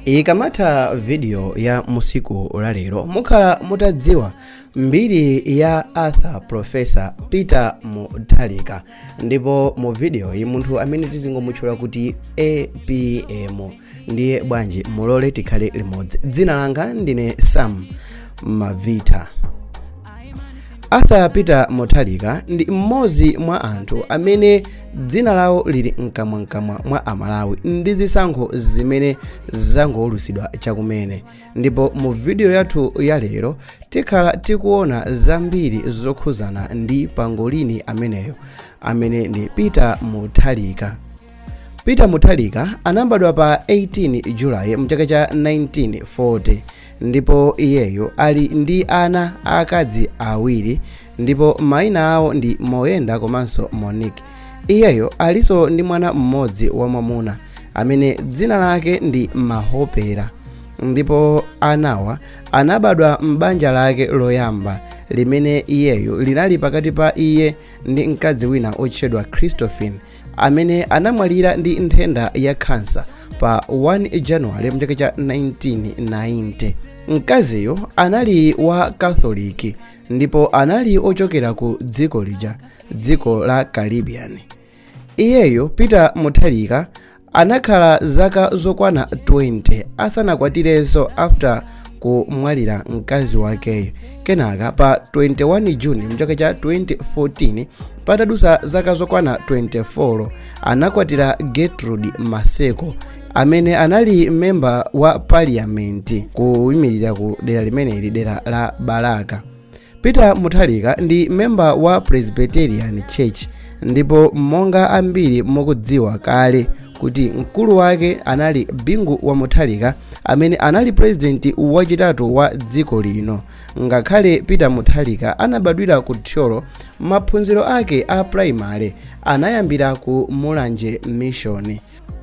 Ikamatha video ya musiku lalero, mukhala mutadziwa mbiri ya Arthur Professor Peter Mutharika. Ndipo mu video iyi, munthu amene tizingomutchula kuti APM. Ndiye bwanji mulole tikhale limodzi. Dzina langa ndine Sam Mavita. Arthur Peter Mutharika ndi mmodzi mwa anthu amene dzina lawo lili mkamwamkamwa mwa Amalawi ndi zisankho zimene zangowulutsidwa chakumene. Ndipo mu video yathu ya lero tikhala tikuona zambiri zokhuzana ndi pangolini ameneyo, amene ndi Peter Mutharika. Peter Mutharika anabadwa pa 18 Julayi mchaka cha 1940, ndipo iyeyo ali ndi ana aakazi awiri, ndipo mayina awo ndi Moyenda komanso Monique. Iyeyo alinso ndi mwana mmodzi wamwamuna amene dzina lake ndi Mahopera, ndipo anawa anabadwa m'banja lake loyamba limene iyeyo linali pakati pa iye ndi mkazi wina otchedwa Christophine, amene anamwalira ndi nthenda ya khansa pa 1 Januwale mchaka cha 1990. Mkaziyo anali wa Katholiki ndipo anali ochokera ku dziko lija, dziko la Caribbean. Iyeyo Peter Mutharika anakhala zaka zokwana 20 asanakwatirenso after kumwalira mkazi wakeyo. Kenaka pa 21 Juni mchaka cha 2014, patadusa zaka zokwana 24, anakwatira Gertrude Maseko, amene anali memba wa parliament kuyimirira ku dera limeneli, dera la Balaka. Peter Mutharika ndi memba wa Presbyterian Church, ndipo monga ambiri mukudziwa kale kuti mkulu wake anali Bingu wa Mutharika, amene anali president wachitatu wa dziko lino. Ngakhale Peter Mutharika anabadwira ku Thyolo, maphunziro ake a primary anayambira ku Mulanje Mission.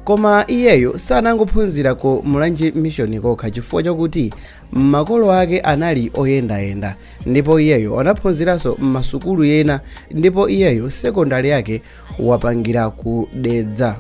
Koma iyeyo sanangophunzira ku Mulanje Mission kokha, chifukwa chakuti makolo ake anali oyendayenda, ndipo iyeyo anaphunziranso m'masukulu ena, ndipo iyeyo sekondari yake wapangira ku Dedza.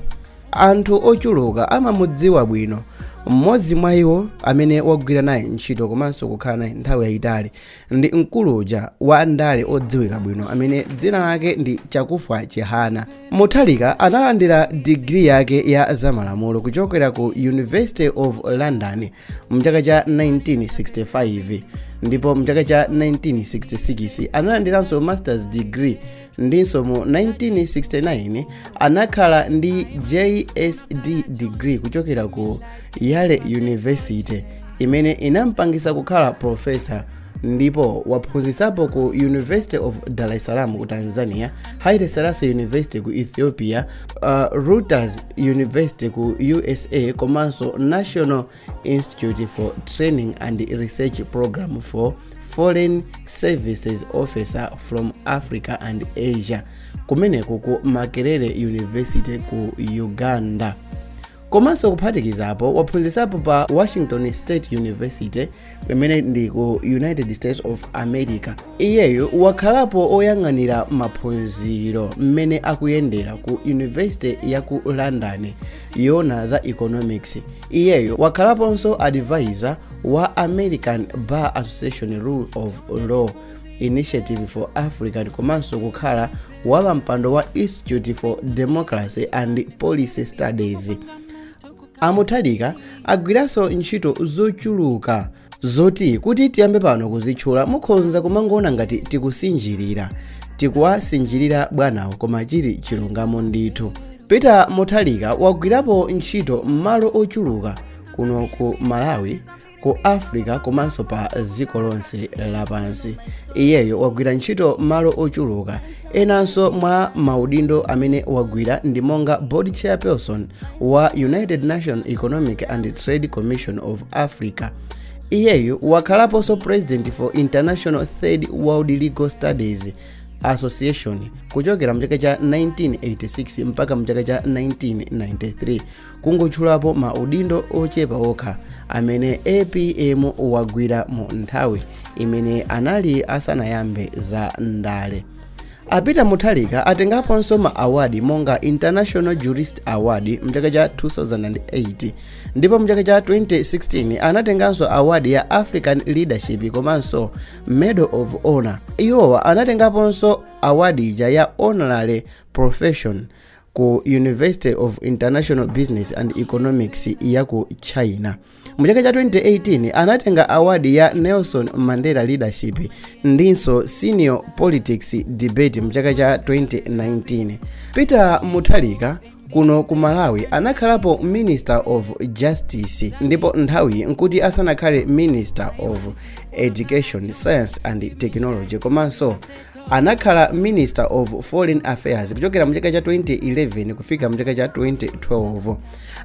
Anthu ochuluka amamudziwa bwino. Mmodzi mwa iwo amene wagwira naye ntchito komanso kukhala naye nthawi yayitali ndi mkuluja wa ndale odziwika bwino amene dzina lake ndi Chakufwa Chihana. Mutharika analandira digiri yake ya zamalamulo kuchokera ku University of London mchaka cha 1965, ndipo mchaka cha 1966 analandiranso masters degree, ndinso mu 1969 anakhala ndi JSD degree kuchokera ku Yale University, imene inampangisa kukhala professor. Ndipo waphunzitsapo ku University of Dar es Salaam ku Tanzania, Haile Selassie University ku Ethiopia, Rutgers University ku USA, komanso National Institute for Training and Research Program for Foreign Services Officer from Africa and Asia kumeneku ku Makerere University ku Uganda. Komanso kuphatikizapo, waphunzitsapo pa Washington State University imene ndi ku United States of America. Iyeyo wakhalapo oyang'anira maphunziro mmene akuyendera ku University ya ku London yona za economics. Iyeyo wakhalaponso advisor wa American Bar Association Rule of Law Initiative for African, komanso kukhala wapampando wa Institute for Democracy and Policy Studies. Amutharika agwiranso ntchito zochuluka zoti kuti tiyambe pano kuzitchula mukhoza kumangoona ngati tikusinjirira, tikuwasinjirira bwanawo, koma chili chilungamo ndithu. Peter Mutharika wagwirapo ntchito m'malo ochuluka kuno ku Malawi, ku Africa komanso pa dziko lonse lapansi. Iyeyo wagwira ntchito malo ochuluka. Enanso mwa maudindo amene wagwira ndi monga board chairperson wa United Nations Economic and Trade Commission of Africa. Iyeyo wakhalaponso president for International Third World Legal Studies Association kuchokera mchaka cha 1986 mpaka mchaka cha 1993, kungotchulapo maudindo ochepa okha amene APM wagwira mu nthawi imene anali asanayambe za ndale. A Peter Mutharika atengaponso ma award monga International Jurist Award mchaka cha 2008, ndipo mchaka cha 2016 anatenganso award ya African Leadership komanso Medal of Honor. Iwowa anatengaponso award ija ya Honorary Profession ku University of International Business and Economics ya ku China. Mu chaka cha 2018 anatenga award ya Nelson Mandela Leadership ndinso Senior Politics Debate mu chaka cha 2019. Peter Mutharika kuno ku Malawi anakhalapo Minister of Justice, ndipo nthawi nkuti asanakhale Minister of Education, Science and Technology, komanso anakhala Minister of Foreign Affairs kuchokera mu chaka cha 2011 kufika mu chaka cha 2012.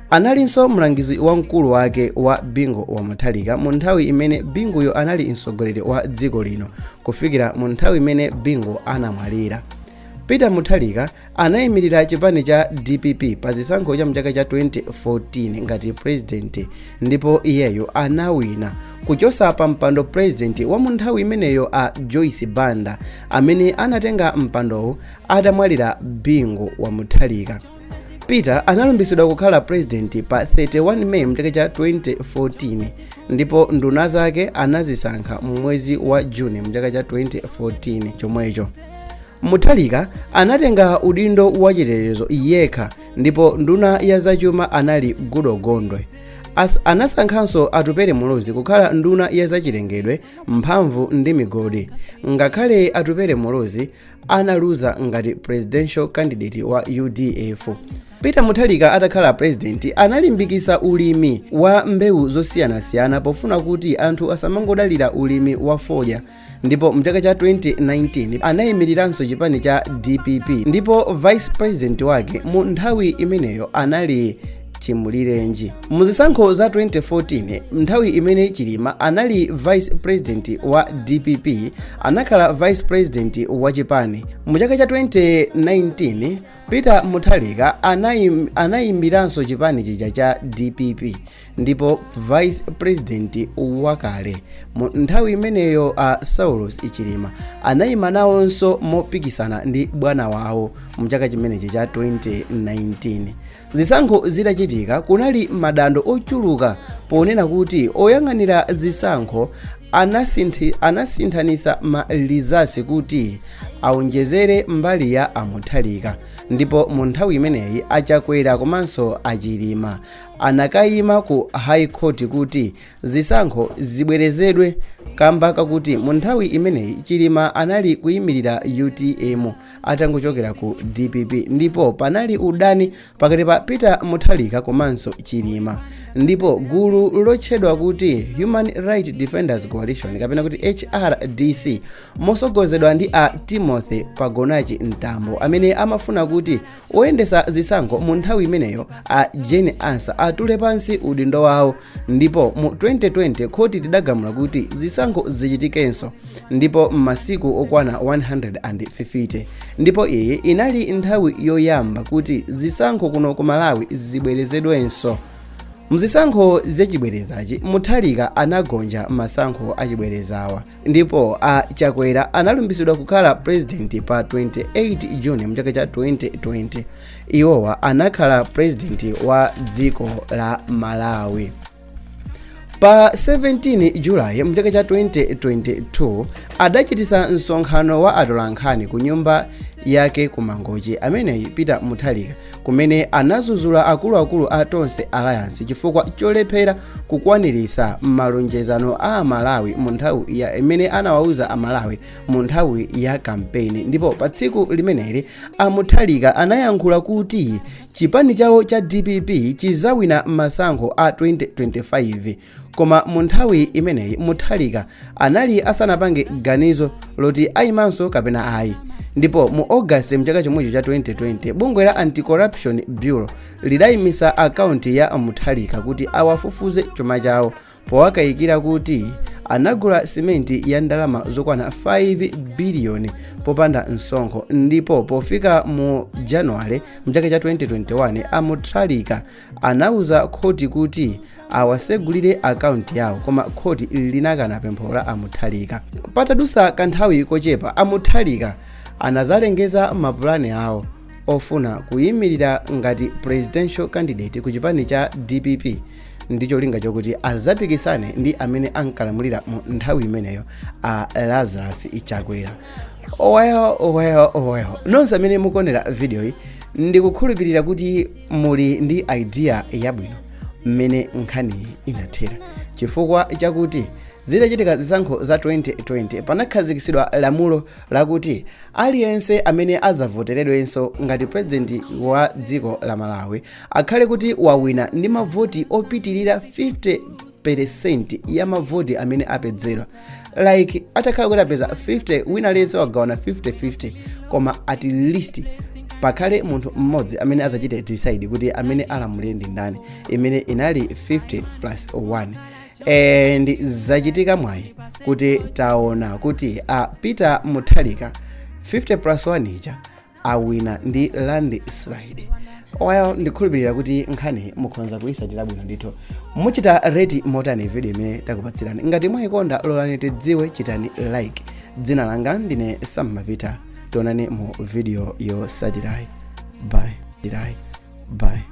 Analinso mlangizi wamkulu wake wa Bingu wa Mutharika mu nthawi imene Binguyo anali mtsogoleri wa dziko lino kufikira mu nthawi imene Bingu anamwalira. Peter Mutharika anayimirira chipani cha DPP pa zisankho cha mchaka cha 2014 ngati president, ndipo iyeyo anawina kuchosa pa mpando president wa mu nthawi imeneyo, a Joyce Banda, amene anatenga mpandowu atamwalira Bingu wa Mutharika. Peter analumbiritsidwa kukhala president pa 31 May mchaka cha 2014, ndipo nduna zake anazisankha mwezi wa Juni mchaka cha 2014 chomwecho. Mutharika anatenga udindo wachitetezo yekha, ndipo nduna ya zachuma anali Goodall Gondwe. Anasankhanso Atupele Muluzi kukhala nduna ya zachilengedwe, mphamvu ndi migodi, ngakhale Atupele Muluzi analuza ngati presidential candidate wa UDF. Peter Mutharika atakhala president analimbikitsa ulimi wa mbewu zosiyanasiyana pofuna kuti anthu asamangodalira ulimi wa fodya, ndipo mchaka cha 2019 anayimiriranso chipani cha DPP, ndipo vice president wake mu nthawi imeneyo anali Chimulirenji. Muzisankho za 2014, nthawi imene Chilima anali vice president wa DPP, anakhala vice president wa chipani. Mu chaka cha 2019 Peter Mutharika anayimiranso chipani chija cha DPP, ndipo vice president wakale mu nthawi imeneyo, a Saulos Chilima, anayima nawonso mopikisana ndi bwana wawo mu chaka chimenechi cha 2019. Zisankho zitachitika, kunali madando ochuluka ponena kuti oyang'anira zisankho anasinthanisa ma results kuti aonjezere mbali ya Amutharika, ndipo mu nthawi imeneyi Achakwera komanso Achilima anakayima ku High Court kuti zisankho zibwerezedwe, kamba kakuti mu nthawi imeneyi Chilima anali kuyimirira UTM atangochokera ku DPP, ndipo panali udani pakati pa Peter Mutharika komanso Chilima. Ndipo gulu lotchedwa kuti Human Right Defenders Coalition, kapena kuti HRDC, mosogozedwa ndi a Timothy Pagonachi Mtambo, amene amafuna kuti oyendesa zisankho mu nthawi imeneyo, a Jane Ansah, atule pansi udindo wawo. Ndipo mu 2020 khoti lidagamula kuti zisankho zichitikenso ndipo m'masiku okwana 150, ndipo iyi inali nthawi yoyamba kuti zisankho kuno ku Malawi zibwerezedwenso. Mzisankho zachibwerezachi Mutharika anagonja masankho achibwerezawa, ndipo a Chakwera analumbiritsidwa kukhala president pa 28 Juni mchaka cha 2020. Iwowa anakhala president wa dziko la Malawi. Pa 17 Julayi mchaka cha 2022 adachitisa msonkhano wa atolankhani ku nyumba yake ku Mangochi ameneyi Peter Mutharika, kumene anazuzula akuluakulu a Tonse Alliance chifukwa cholephera kukwanirisa malonjezano a Amalawi mu nthawi ya imene anawauza Amalawi mu nthawi ya kampeni. Ndipo pa tsiku limeneli Amutharika anayankhula kuti chipani chawo cha DPP chizawina masankho a 2025, koma mu nthawi imeneyi Mutharika anali asanapange ganizo loti ayimanso kapena ayi. Ndipo mu August mchaka chomwecho cha 2020, bungwe la Anti-Corruption Bureau lidayimisa akaunti ya Mutharika kuti awafufuze chuma chawo, powakayikira kuti anagula simenti ya ndalama zokwana 5 biliyoni popanda msonkho. Ndipo pofika mu Januwale mchaka cha 2021, Amutharika anauza khoti kuti awasegulire akaunti yawo, koma khoti linakana pempho la Amutharika. Patadusa kanthawi kochepa, Amutharika Anazalengeza mapulani awo ofuna kuyimirira ngati presidential candidate ku chipani cha DPP ndi cholinga chokuti azapikisane ndi amene ankalamulira mu nthawi imeneyo, a Lazarus Chakwera. Well, well, well, nonse amene mukuonera video iyi, ndikukhulupirira kuti muli ndi idea yabwino mmene nkhani inathera, chifukwa chakuti zitachitika zisankho za 2020 panakhazikitsidwa lamulo lakuti aliyense amene azavoteredwenso ngati president wa dziko la Malawi akhale kuti wawina ndi mavoti opitirira 50% ya mavoti amene apezedwa. Like atakhala kuti apeza 50, wina aliyense wagawana 50-50, koma at least pakhale munthu mmodzi amene azachite decide kuti amene alamulire ndi ndani, imene inali 50 plus 1. And zachitika mwayi kuti taona kuti a Peter Mutharika 50 plus 1 ija awina ndi landslide. Well, ndikhulupirira kuti nkhani mukhoza kuyisatira bwino ndithu. Muchita rate motani video imene takupatsirani? Ngati mwayikonda, lolani tidziwe, chitani like. Dzina langa ndine Sam Mavita. Tionane mu video yosatirayi. Bye bye bye.